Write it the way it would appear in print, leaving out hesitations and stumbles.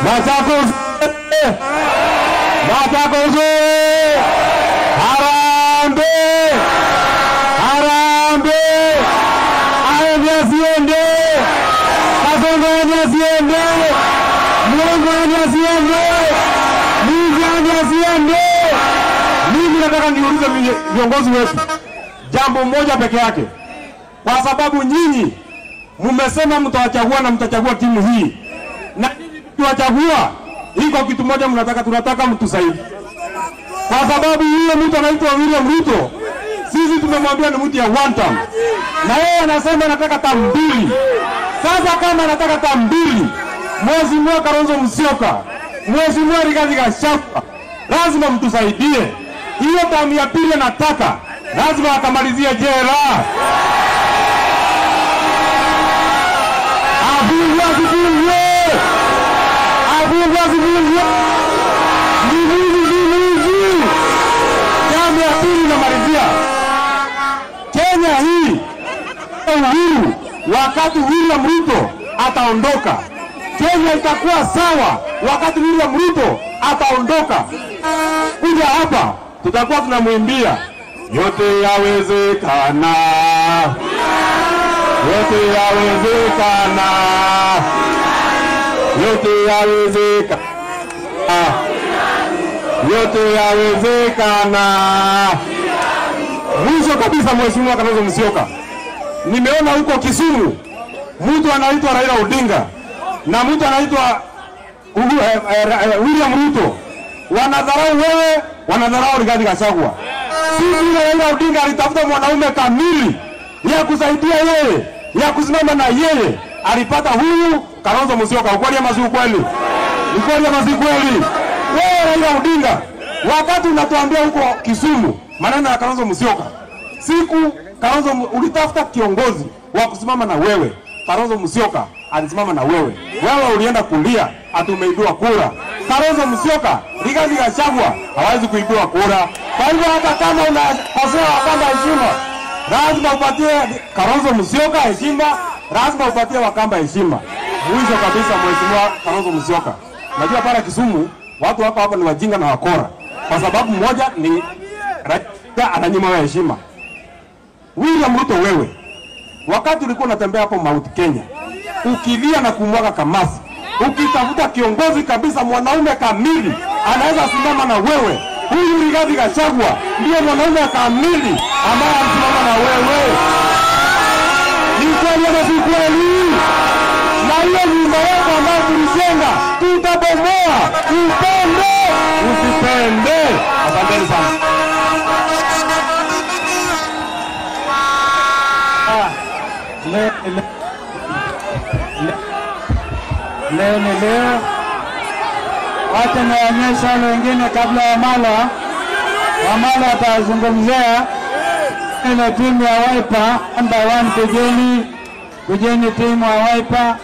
Machakos, Machakos, harambee, harambee, aende asiende, Kasongo aende asiende, Mungu aende asiende, Mungu aende asiende. Mimi nataka niulize viongozi wetu jambo moja peke yake, kwa sababu nyinyi mmesema mtawachagua na mtachagua timu hii, na tuwachagua iko kitu moja mnataka, tunataka mtusaidie, kwa sababu yule mtu anaitwa William Ruto sisi tumemwambia ni mtu ya one term, na yeye anasema anataka term mbili. Sasa kama anataka term mbili, Mheshimiwa Kalonzo Musyoka, Mheshimiwa Rigathi Gachagua, lazima mtusaidie. Hiyo term ya pili anataka, lazima akamalizie jela. Afungwe asifungwe, afungwe asifungwe, ni mwizi, ni mwizi. Term ya pili namalizia. Kenya hii uhuru, wakati William Ruto ataondoka, Kenya itakuwa sawa. Wakati William Ruto ataondoka kuja hapa, tutakuwa tunamwimbia yote yawezekana, yote yawezekana, yote yawezekana, yote yawezekana. Mwisho kabisa, Mheshimiwa Kalonzo Musyoka, nimeona huko Kisumu mtu anaitwa Raila Odinga na mtu anaitwa William Ruto wanadharau wewe, wanadharau Rigathi Gachagua. Sisi Raila Odinga alitafuta mwanaume kamili ya kusaidia yeye, ya kusimama na yeye, alipata huyu Kalonzo Musyoka. Ukweli ama si ukweli? Ukweli ama si ukweli? Wewe Raila Odinga, wakati unatuambia huko Kisumu maneno ya Kalonzo Musyoka, siku Kalonzo ulitafuta kiongozi wa kusimama na wewe, Kalonzo Musyoka alisimama na wewe. Wewe ulienda kulia ati umeibiwa kura. Kalonzo Musyoka, Rigathi Gachagua hawezi kuibiwa kura. Kwa hivyo hata kama unakosea Wakamba heshima, lazima upatie Kalonzo Musyoka heshima, lazima upatie Wakamba heshima. Mwisho kabisa, Mheshimiwa Kalonzo Musyoka, najua pale Kisumu watu wako hapa ni wajinga na wakora, kwa sababu mmoja ni Raila ananyima wewe heshima. William Ruto, wewe wakati ulikuwa unatembea hapo Mount Kenya ukilia na kumwaga kamasi, ukitafuta kiongozi kabisa, mwanaume kamili anaweza simama na wewe, huyu Rigathi Gachagua ndiye mwanaume kamili ambaye anasimama na wewe. Ni kweli ama si kweli? Na hiyo nyumba yako ambayo tulijenga tutabomoa, upende usipende. Asanteni sana. Leo ni leo, wacha nionyeshe wale wengine kabla ya Wamala. Wamala atazungumzia ile timu ya Wiper. One by one, kujeni, kujeni timu ya Wiper.